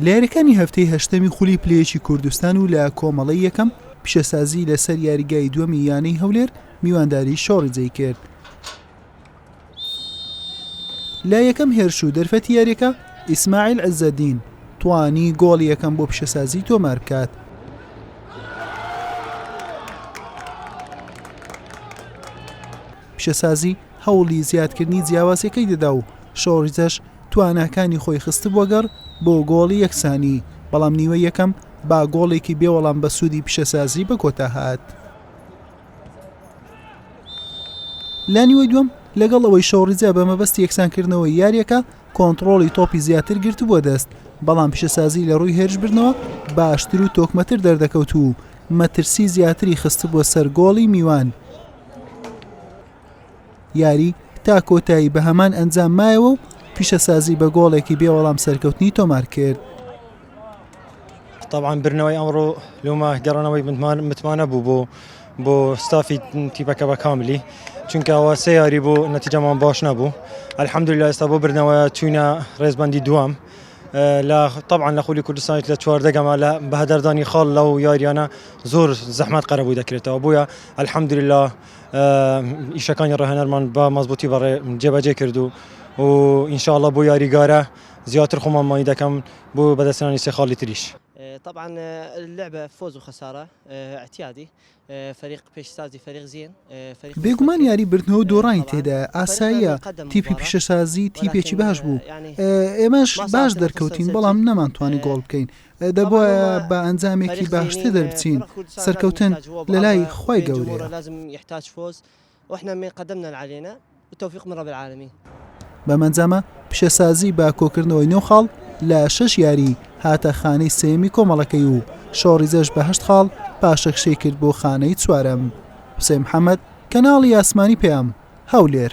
لە یاریەکانی هەفتەی هەشتەمی خولی پلە یەکی کوردستان و لە کۆمەڵەی یەکەم، پیشەسازی لەسەر یاریگای دووەمی یانەی هەولێر میوانداری شۆڕیجەی کرد. لە یەکەم هێرش و دەرفەتی یاریەکە ئیسماعیل عزەدین توانی گۆڵی یەکەم بۆ پیشەسازی تۆمار بکات. پیشەسازی هەوڵی زیادکردنی جیاوازیەکەی دەدا و شۆڕیجەش تواناکانی خۆی خستبووە گەڕ بۆ گۆڵی یەکسانی، بەڵام نیوەی یەکەم با گۆڵێکی بێ وەڵام بە سوودی پیشەسازی بە کۆتا هات. لە نیوەی دووەم لەگەڵ ئەوەی شۆڕیجە بە مەبەستی یەکسانکردنەوەی یاریەکە کۆنتڕۆڵی تۆپی زیاتر گرتبووە دەست، بەڵام پیشەسازی لە ڕووی هێرشبردنەوە باشتر و تۆکمەتر دەردەکەوت و مەترسی زیاتری خستبووە سەر گۆڵی میوان. یاری تا کۆتایی بە هەمان ئەنجام مایەوە و پیشەسازی بە گۆڵێکی بێ وەڵام سەرکەوتنی تۆمار کرد. تەبعەن برنەوەی ئەمڕۆ لۆمە گەڕانەوەی متمانە بوو بۆ بۆ ستافی تیپەکە بە کاملی چونکە ئەوە سێ یاری بوو نەتیجەمان باش نەبوو الحەمدلله ئێستا بۆ بردنەوە چوینە ڕێزبەندی دووەم لە طبعا لە خولی کوردستانیش لە 14 گەما لە بەهدەردانی خاڵ لەو یاریانە زۆر زەحمەت قەرەبوو دەکرێتەوە بۆیە الحەمدلله ئیشەکانی ڕاهێنەرمان بە مەزبوتی بەڕێ جێبەجێ کرد و و ئینشاءاللە بۆ یاریگارە زیاتر خۆمان مانی دەکەم بۆ بەدەستهێنانی سێ خاڵی تریش. طبعا اللعبة فوز وخسارة اعتيادي فريق پیشسازی فريق زين فريق بێگومان یاری بردنەوە و دۆڕانی تێدایە، ئاساییە، تیپی پیشەسازی تیپێکی باش بوو، ئێمەش باش دەرکەوتین، بەڵام نەمانتوانی گۆڵ بکەین، دەبوایە بە ئەنجامێکی باشتر دەربچین، سەرکەوتن لەلای خوای گەورەیە. بەم ئەنجامە پیشەسازی بە کۆکردنەوەی نۆ خاڵ لە شەش یاری هاتە خانەی سێیەمی کۆمەڵەکەی و شۆڕیزەش بە هەشت خاڵ پاشەکشەی کرد بۆ خانەی چوارەم. حوسێن محەمەد، کەناڵی ئاسمانی پەیام، هەولێر.